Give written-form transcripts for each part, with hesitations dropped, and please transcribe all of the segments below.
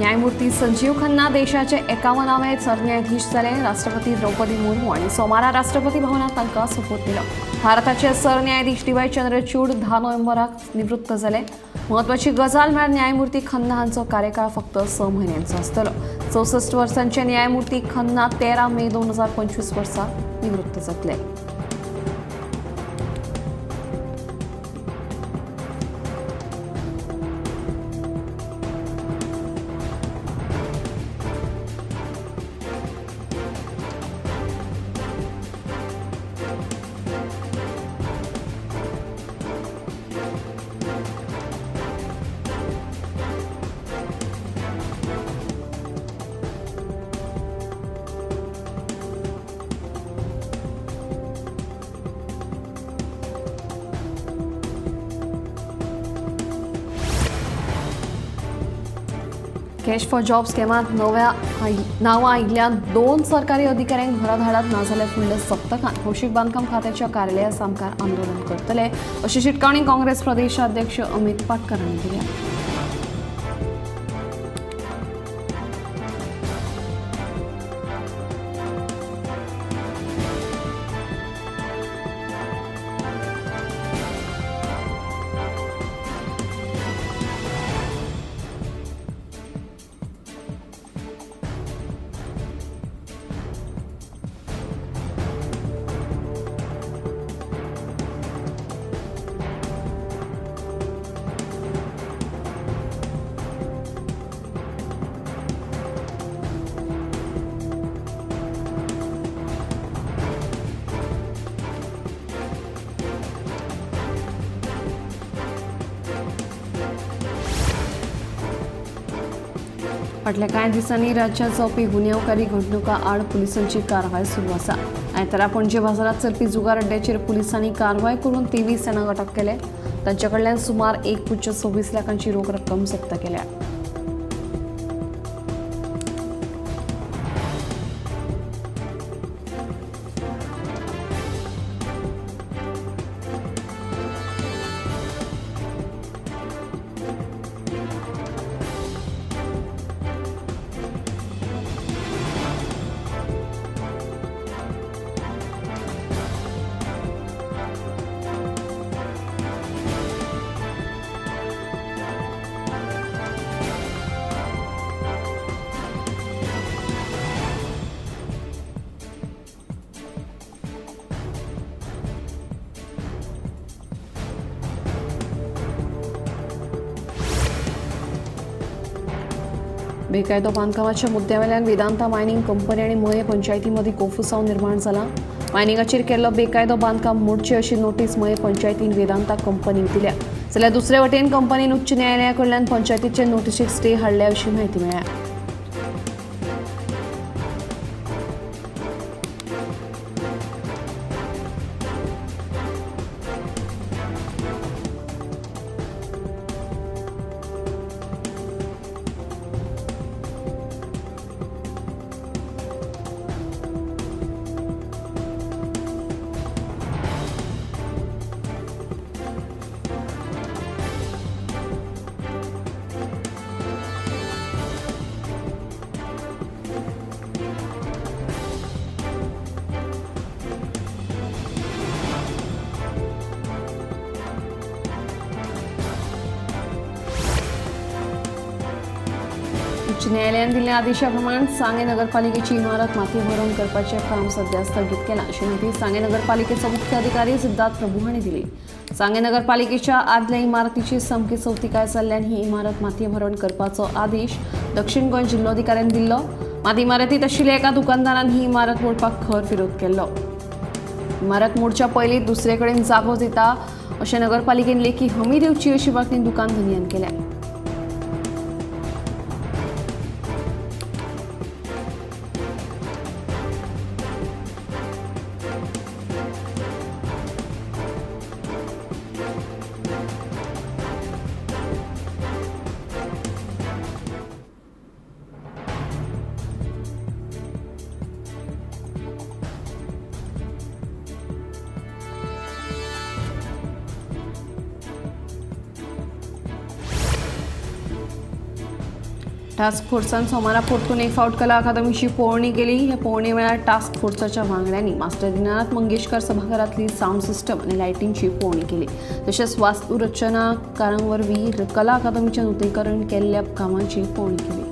न्यायमूर्ती संजीव खन्ना देशाचे 51वे सरन्यायाधीश जाले. राष्ट्रपती द्रौपदी मुर्मू आनी सोमारा राष्ट्रपती भवनात तांकां सोपूत दिलो. भारताचे सरन्यायाधीश डी वाय चंद्रचूड 10 नोव्हेंबराक निवृत्त जाले. म्हत्वाची गजाल म्हळ्यार न्यायमूर्ती खन्ना हांचो कार्यकाळ फक्त 6 म्हयन्यांचो आसतलो. 64 वर्सांचे न्यायमूर्ती खन्ना 13 मे 2025 वर्सा निवृत्त जातले. कॅश फॉर जॉब स्कॅमात नव्या नांवां आयिल्ल्या 2 सरकारी अधिकाऱ्यांक घरा धाडात, नाजाल्यार फुडल्या सप्तकांत भौशीक बांदकाम खात्याच्या कार्यालया सामकार आंदोलन करतले अशी शिटकावणी काँग्रेस प्रदेशाध्यक्ष अमित पाटकर हांणी दिल्या. फाटल्या कांय दिसांनी राज्यात जावपी गुन्यांवकारी घडणुकां आड पुलिसांची कारवाय सुरू आसा. आयतारा पणजे बाजारांत चलपी जुगार अड्ड्याचेर पुलिसांनी कारवाय करून 23 जाणांक अटक केले. तांचे कडल्यान सुमार 1.26 लाखांची रोख रक्कम जप्त केल्या. बेकायदो बांदकामाच्या मुद्द्यावेल्यान वेदांता मायनिंग कंपनी आनी मये पंचायती मदीं कोफुसांव निर्माण जाला. मायनिंगाचेर केल्लो बेकायदो बांदकाम मोडचे अशी नोटीस मये पंचायतीन वेदांता कंपनीक दिल्या. जाल्यार दुसरे वटेन कंपनीन उच्च न्यायालया कडल्यान पंचायतीचे नोटीशीक स्टे हाडल्या अशी म्हायती मेळ्ळ्या. उच्च न्यायालयान दिल्ल्या आदेशाप्रमाण सांगे नगरपालिकेची इमारत माती भरून करपाचें काम सध्या स्थगीत केलां अशी म्हायती सांगे नगरपालिकेचो मुख्य अधिकारी सिद्धार्थ प्रभू हांणी दिली. सांगे नगरपालिकेच्या आदल्या इमारतीची सामकी चवतिकाय जाल्ल्यान ही इमारत माती भरवण करपाचो आदेश दक्षिण गोंय जिल्लोधिकाऱ्यान दिल्लो. मात इमारतींत आशिल्ल्या एका दुकानदारान ही इमारत मोडपाक खर विरोध केल्लो. इमारत मोडच्या पयलीं दुसरे कडेन जागो दिता अशें नगरपालिकेन लेखी हमी दिवची अशी मागणी दुकान धनयान केल्या. टास्क फोर्सान सोमारा परतून एक फावट कला अकादमीची पळोवणी केली. हे पळोवणे वेळार टास्क फोर्साच्या वांगड्यांनी मास्टर दिनानाथ मंगेशकर सभाघरांतली सावंड सिस्टम आनी लायटींची पळोवणी केली. तशेंच वास्तुरचनाकारां वरवीं कला अकादमीचें नुतनीकरण केल्ल्या कामाची पळोवणी केली.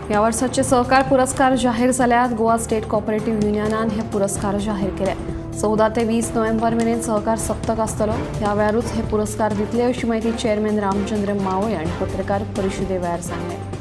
ह्या वर्साचे सहकार पुरस्कार जाहीर जाल्यात. गोवा स्टेट कॉपरेटिव्ह युनियनान हे पुरस्कार जाहीर केले. 14 ते 20 नोव्हेंबर मेरेन सहकार सप्तक आसतलो. ह्या वेळारूच हे पुरस्कार दितले अशी माहिती चेअरमॅन रामचंद्र मावळे आनी पत्रकार परिशदे वेळार सांगलें.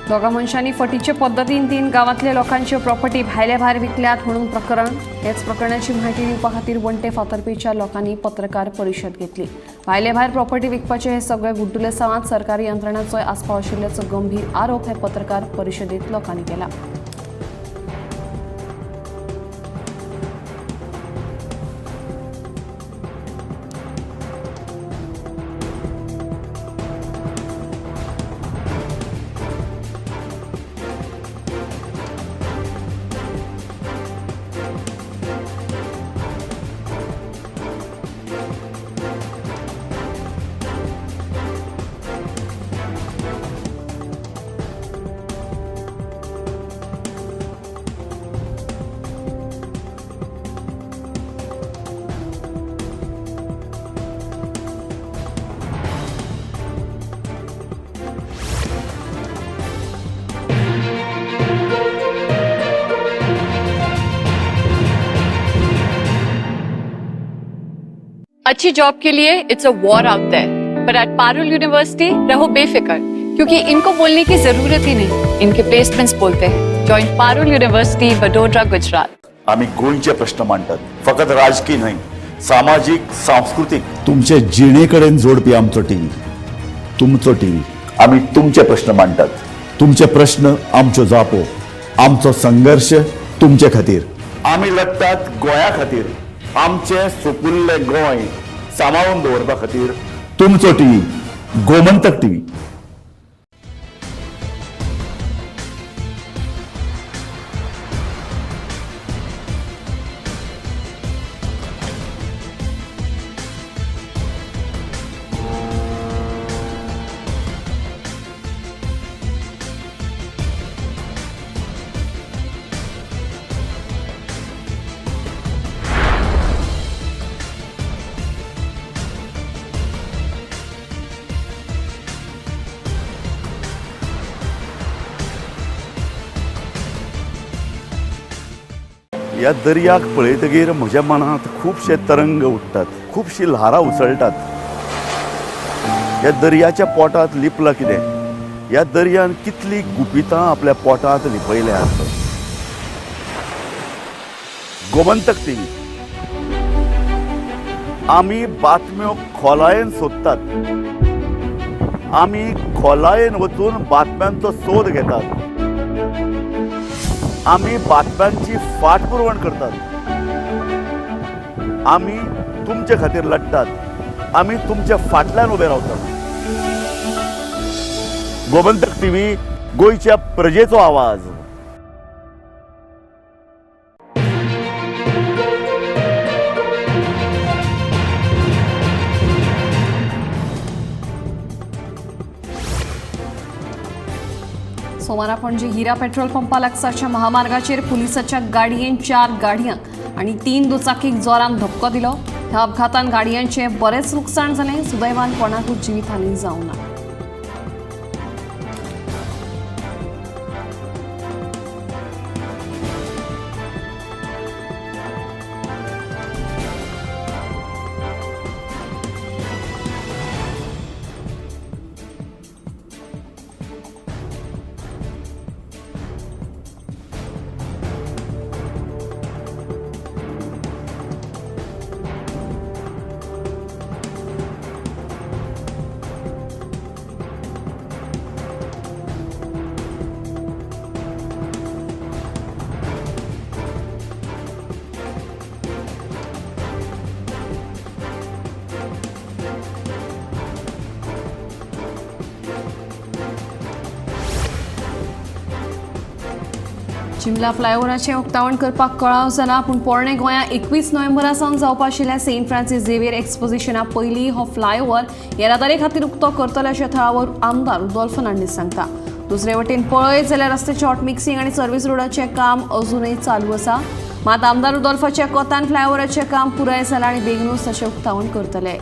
दोगा मनशांनी फटीचे पद्दतीन 3 गांवांतल्या लोकांच्यो प्रॉपर्टी भायले भायर विकल्यात म्हणून प्रकरण. हेच प्रकरणाची म्हायती दिवपा खातीर वंटे फातर्पेच्या लोकांनी पत्रकार परिशद घेतली. भायले भायर प्रॉपर्टी विकपाचे हे सगळे गुड्डुले सावांत सरकारी यंत्रणांचोय आस्पाव आशिल्ल्याचो गंभीर आरोप हे पत्रकार परिशदेंत लोकांनी केला. अच्छी जॉब के लिए it's a war out there, पर एट पारुल यूनिवर्सिटी रहो बेफिक्र, क्योंकि इनको बोलने की जरूरत ही नहीं, इनके प्लेसमेंट्स बोलते हैं. Join Parul university, Vadodara, Gujarat. आम्ही गोंयचे प्रश्न मांडतात, फकत राजकीय न्हय, सामाजीक, सांस्कृतीक. तुमचे जिणेकडेन जोडपी आमचो टीव्ही, तुमचो टीव्ही. आम्ही तुमचे प्रश्न मांडतात, तुमचे प्रश्न आमच्यो जापो, आमचो संघर्ष तुमचे खातीर. आम्ही लढतात गोंया खातीर, आमचे सुपुल्ले गोंय सांबाळून दवरपा खातीर. तुमचो टीव्ही, गोमंतक टीव्ही. ह्या दर्याक पळयतगीर म्हज्या मनांत खुबशे तरंग उठ्ठात, खुबशीं ल्हारां उसळटात. ह्या दर्याच्या पोटांत लिपलां कितें? ह्या दर्यान कितलीं गुपितां आपल्या पोटांत लिपयल्यात. गोमंतक टीव्ही, आमी बातम्यो खोलायेन सोदतात, आमी खोलायेन वचून बातम्यांचो सोद घेतात, आमी बातम्यांची फाटपुरवण करतात, आमी तुमचे खातीर लढतात, आमी तुमच्या फाटल्यान उबे रावतात. गोमंतक टीव्ही. गोंयच्या प्रजेचो आवाज. सोमारा पणजी हिरा पेट्रोल पंपा लागसारच्या महामार्गाचेर पुलिसाच्या गाडयेन 4 गाडयांक आनी 3 दुचाकीक जोरान धपको दिलो. ह्या अपघातान गाडयांचें बरेंच लुकसाण जालें. सुदैवान कोणाकूच जिवीतहानी जावंक ना. चिमला फ्लायओव्हराचें उक्तावण करपाक कळाव जाला, पूण पोरणे गोंया 21 नोव्हेंबरा सावन जावपा आशिल्ल्या सेंट फ्रांसीस झेवियर एक्सपोजिशना पयलीं हो फ्लायओव्हर येरादारी खातीर उक्तो करतले अशें थळावो आमदार रुदोल्फ फर्नांडीस सांगता. दुसरे वटेन पळयत जाल्यार रस्त्याचें हॉट मिक्सिंग आनी सर्व्हिस रोडाचें काम अजुनूय चालू आसा. मात आमदार रुदोल्फाच्या कोतान फ्लायओव्हराचें काम पुराय जालां आनी बेगीनूच ताचें उक्तावण करतले.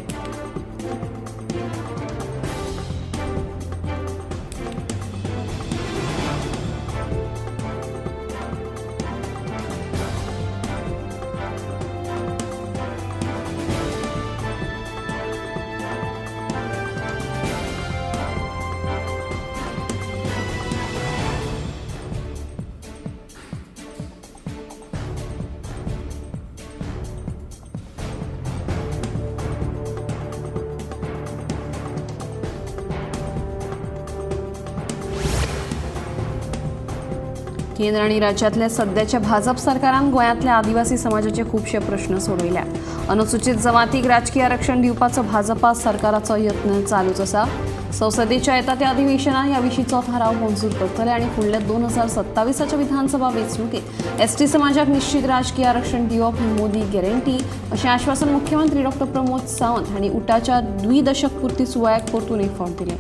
केंद्र आनी राज्यांतल्या सद्याच्या भाजप सरकारान गोंयांतल्या आदिवासी समाजाचे खुबशे प्रश्न सोडयल्या. अनुसूचित जमातीक राजकीय आरक्षण दिवपाचो भाजपा सरकाराचो यत्न चालूच आसा. संसदेच्या येता त्या अधिवेशनात ह्या विशींचो थाराव मंजूर करतले आनी फुडल्या 2027 विधानसभा वेंचणुकेत एसटी समाजाक निश्चित राजकीय आरक्षण दिवप ही मोदी गॅरंटी अशें आश्वासन मुख्यमंत्री डॉ प्रमोद सावंत हांणी उटाच्या द्विदशक पुर्ती सुवाळ्याक परतून एक फावट दिलें.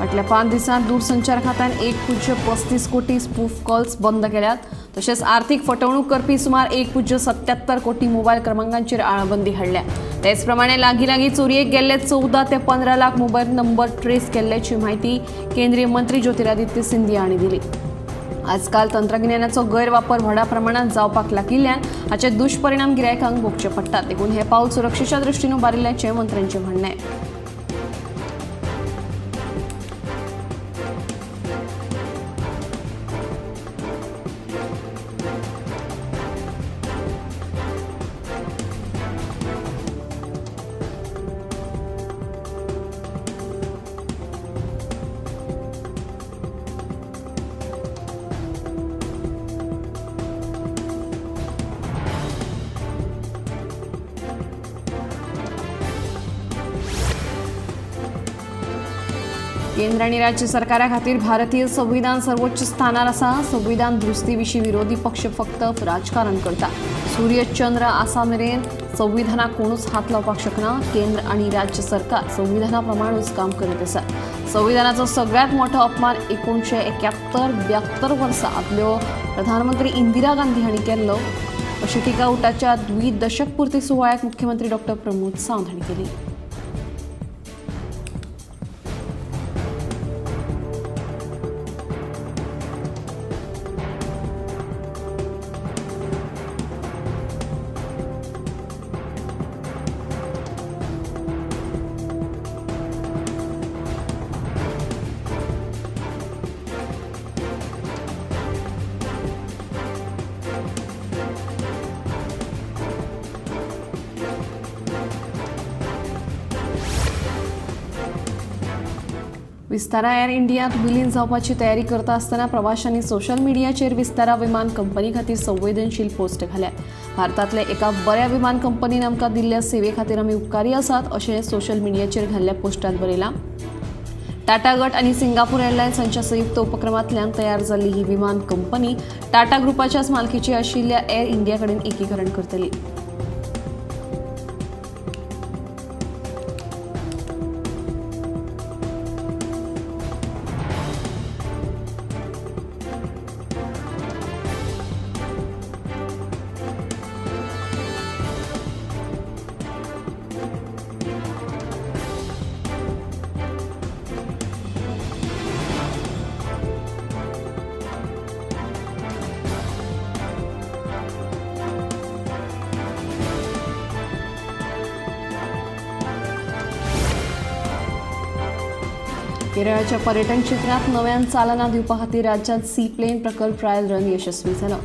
फाटल्या 5 दिसांत दूरसंचार खात्यान 1.35 कोटी स्पूफ कॉल्स बंद केल्यात. तशेंच आर्थिक फटवणूक करपी सुमार 1.77 कोटी मोबायल क्रमांकांचेर आळाबंदी हाडल्या. तेच प्रमाणे लागीं लागीं चोरयेक गेल्ले 14 ते 15 लाख मोबायल नंबर ट्रेस केल्ल्याची म्हायती केंद्रीय मंत्री ज्योतिरादित्य सिंधिया हांणी दिली. आजकाल तंत्रगिन्यानाचो गैरवापर व्हडा प्रमाणात जावपाक लागिल्ल्यान हाचे दुश्परिणाम गिरायकांक भोगचे पडटात. देखून हें पावल सुरक्षेच्या दृश्टीन उबारिल्ल्याचें मंत्र्यांचें म्हणणें. केंद्र आनी राज्य सरकारा खातीर भारतीय संविधान सर्वोच्च स्थानार आसा. संविधान दुरुस्ती विशीं विरोधी पक्ष फक्त राजकारण करता. सूर्य चंद्र आसा मेरेन संविधानाक कोणूच हात लावपाक शकना. केंद्र आनी राज्य सरकार संविधाना प्रमाणूच काम करीत आसा. संविधानाचो सगळ्यांत मोठो अपमान 1971-72 वर्सा आदल्यो प्रधानमंत्री इंदिरा गांधी हांणी केल्लो अशी टिका उटाच्या द्विदशक पुर्ती सुवाळ्याक मुख्यमंत्री डॉ प्रमोद सावंत हांणी केली. विस्तारा एअर इंडियांत विलीन जावपाची तयारी करता आसतना प्रवाशांनी सोशल मिडियाचेर विस्तारा विमान कंपनी खातीर संवेदनशील पोस्ट घाल्या. भारतांतल्या एका बऱ्या विमान कंपनीन आमकां दिल्ल्या सेवे खातीर आमी उपकारी आसात अशें सोशल मिडियाचेर घाल्ल्या पोस्टांत बरयलां. टाटा गट आनी सिंगापूर एअरलायन्स हांच्या संयुक्त उपक्रमांतल्यान तयार जाल्ली ही विमान कंपनी टाटा ग्रुपाच्याच मालकीची आशिल्ल्या एअर इंडिया कडेन एकीकरण करतली. केरळाच्या पर्यटन क्षेत्रात नव्यान चालना दिवपा खातीर राज्यात सी प्लेन प्रकल्प ट्रायल रन यशस्वी जालो.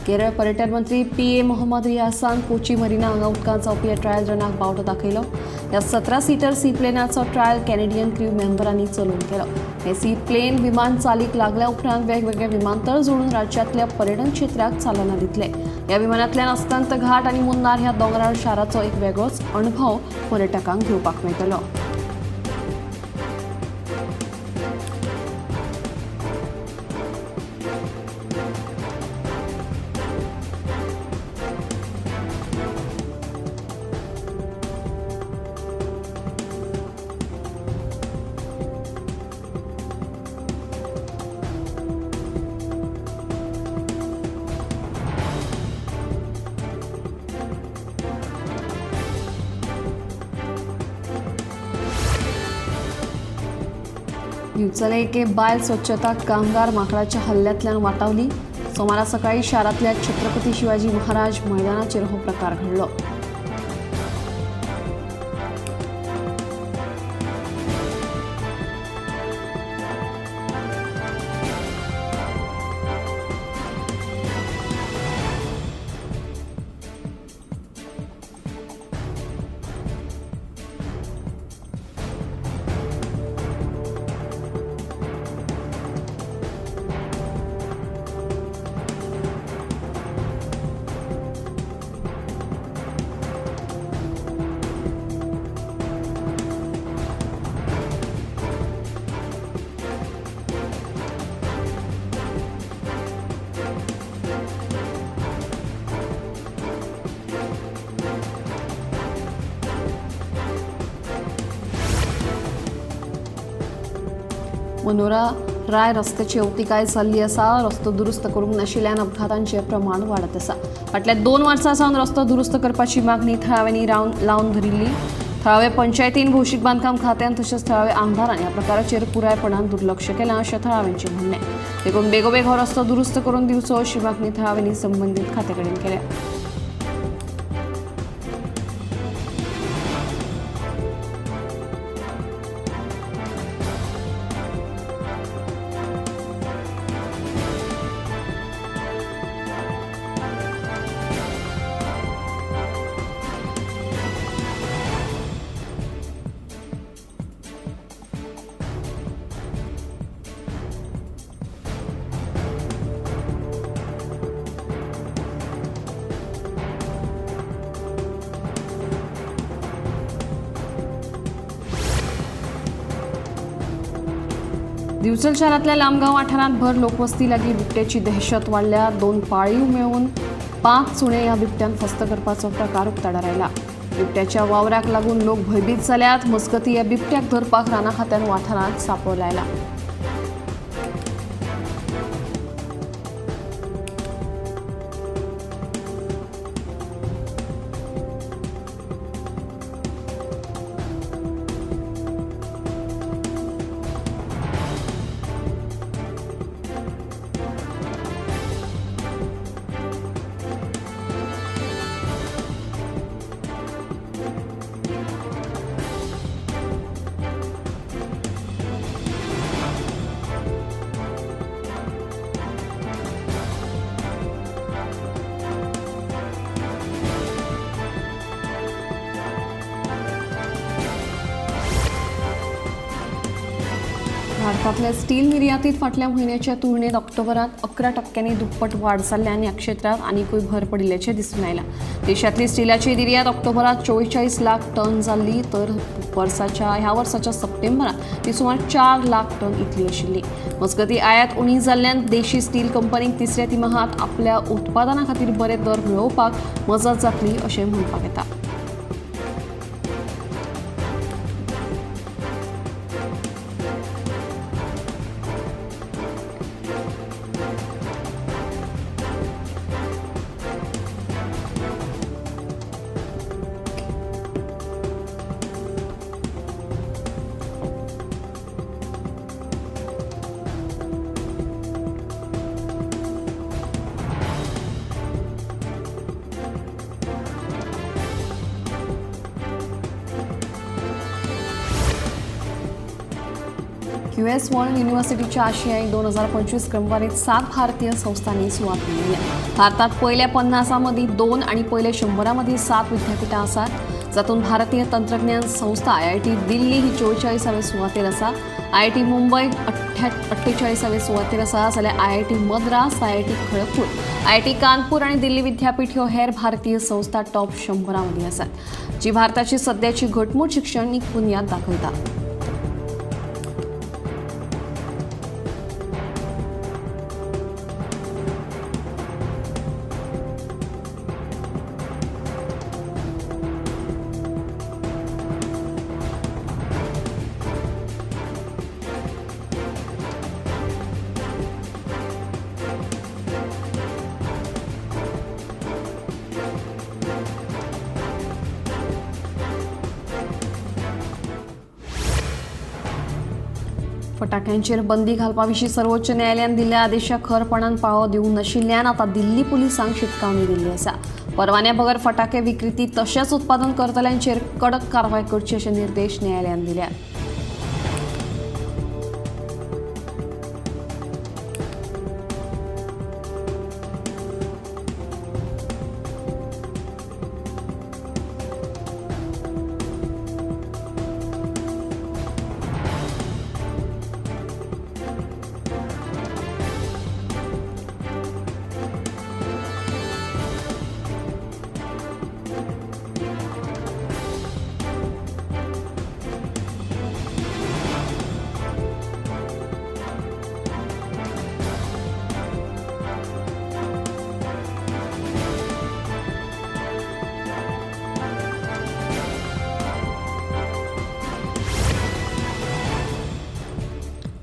केरळ पर्यटन मंत्री पी.ए. मोहम्मद रियासान कोची मरिना हांगा उदकांत जावपी ह्या ट्रायल रनाक बावटो दाखयलो. ह्या 17 सीटर सी प्लेनाचो ट्रायल कॅनेडियन क्रू मेंबरांनी चलोवन केलो. हे सी प्लेन विमान चालीक लागल्या उपरांत वेगवेगळे विमानतळ जोडून राज्यांतल्या पर्यटन क्षेत्राक चालना दितले. ह्या विमानांतल्यान अस्तंत घाट आनी मुन्नार ह्या दोंगराळ शाराचो एक वेगळोच अणभव पर्यटकांक घेवपाक मेळटलो. दिवचले एके बायल स्वच्छता कामगार माकडाच्या हल्ल्यांतल्यान वाटावली. सोमारा सकाळी शारांतल्या छत्रपती शिवाजी महाराज मैदानाचेर हो प्रकार घडलो. मनोरा राय रस्त्याची अवतिकाय जाल्ली आसा. रस्तो दुरुस्त करूंक नाशिल्ल्यान अपघातांचें प्रमाण वाडत आसा. फाटल्या 2 वर्सां सावन रस्तो दुरुस्त करपाची मागणी थळाव्यांनी लावन धरिल्ली. थळावे पंचायतीन, भौशीक बांदकाम खात्यान तशेंच थळावे आमदारान ह्या प्रकाराचेर पुरायपणान दुर्लक्ष केलां अशें थळाव्यांचें म्हणणें. देखून बेगोबेग हो रस्तो दुरुस्त करून दिवचो अशी मागणी थळाव्यांनी संबंदीत खात्या कडेन केल्या. दिवचल शहरातल्या लांबगाव वाठारांत भर लोकवस्ती लागीं बिबट्याची दहशत वाडल्या. 2 पाळीव मेळून 5 सुणे ह्या बिबट्यान फस्त करपाचो प्रकार उक्ताडार आयला. बिबट्याच्या वावराक लागून लोक भयभीत जाल्यात. मजगतीं ह्या बिबट्याक धरपाक राना खात्यान वाठारांत सापो लायला. भारतांतल्या स्टील निर्यातीत फाटल्या म्हयन्याच्या तुलनेत ऑक्टोबरात 11% दुप्पट वाड जाल्ल्यान ह्या क्षेत्रात आनिकूय भर पडिल्ल्याचें दिसून आयलां. देशांतली स्टिलाची निर्यात ऑक्टोबरात 44 लाख टन जाल्ली, तर ह्या वर्साच्या सप्टेंबरात ती सुमार 4 लाख टन इतली आशिल्ली. मजगतीं आयात उणी जाल्ल्यान देशी स्टील कंपनीक तिसऱ्या तिमाहात आपल्या उत्पादना खातीर बरे दर मेळोवपाक मजत जातली अशें म्हणपाक येता. क्यूएस वर्ल्ड युनिव्हर्सिटीच्या आशियाई 2025 क्रमवारीत 7 भारतीय संस्थांनी सुवात मेळयल्या. भारतात पयल्या 50 मदीं 2 आनी पयल्या 100 मदीं 7 विद्यापीठां आसात, जातूंत भारतीय तंत्रज्ञान संस्था IIT दिल्ली ही 44वे सुवातेर आसा, IIT Mumbai 48वे सुवातेर आसा, जाल्यार IIT Madras, IIT Kharagpur, IIT Kanpur आनी दिल्ली विद्यापीठ ह्यो हेर भारतीय संस्था टॉप 100 मदीं आसात, जी भारताची सद्याची घटमूट शिक्षणीक बुन्याद दाखयता. फटाक्यांचेर बंदी घालपा विशीं सर्वोच्च न्यायालयान दिल्ल्या आदेशाक खरपणान पाळो दिवंक नाशिल्ल्यान आतां दिल्ली पुलिसांक शिटकावणी दिल्ली आसा. परवान्या बगर फटाके विक्रेती तशेंच उत्पादन करतल्यांचेर कडक कारवाय करची अशे निर्देश न्यायालयान दिल्यात.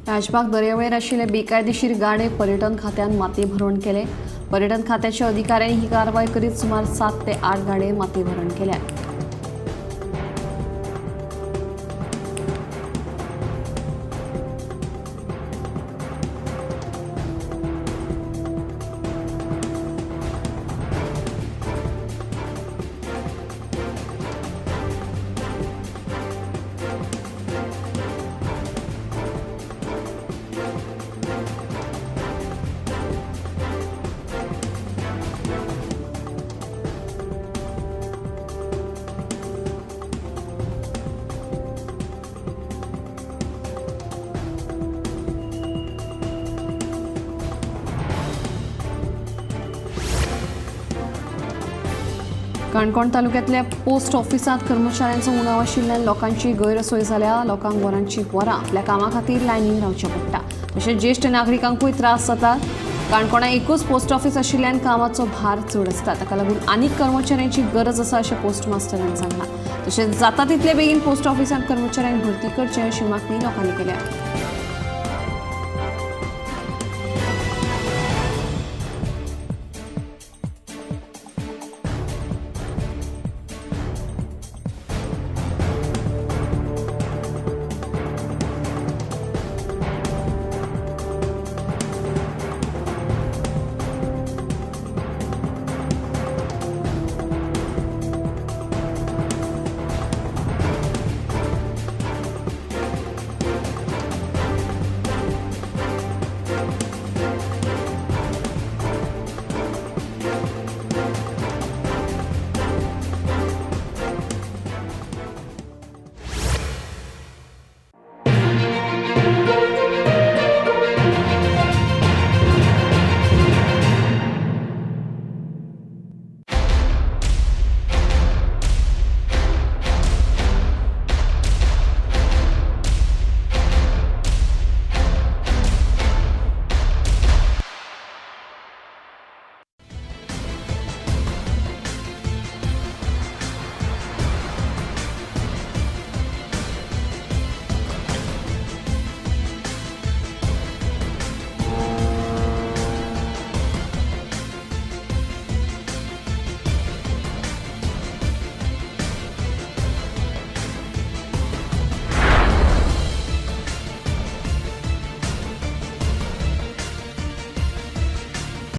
राजबाग दर्यावेळेर आशिल्ले बेकायदेशीर गाडे पर्यटन खात्यान माती भरवण केले. पर्यटन खात्याच्या अधिकाऱ्यांनी ही कारवाय करीत सुमार 7 ते 8 गाडे माती भरवण केल्या. काणकोण तालुक्यांतल्या पोस्ट ऑफिसांत कर्मचाऱ्यांचो उणाव आशिल्ल्यान लोकांची गैरसोय जाल्या. लोकांक वरांची वरां आपल्या कामा खातीर लायनीन रावचें पडटा, तशेंच ज्येश्ठ नागरिकांकूय त्रास जातात. काणकोणां एकूच पोस्ट ऑफिस आशिल्ल्यान कामाचो भार चड आसता, ताका लागून आनीक कर्मचाऱ्यांची गरज आसा अशें पोस्ट मास्टरान सांगलां. तशेंच जाता तितले बेगीन पोस्ट ऑफिसांत कर्मचाऱ्यांक भरती करचे अशी मागणी लोकांनी केल्या.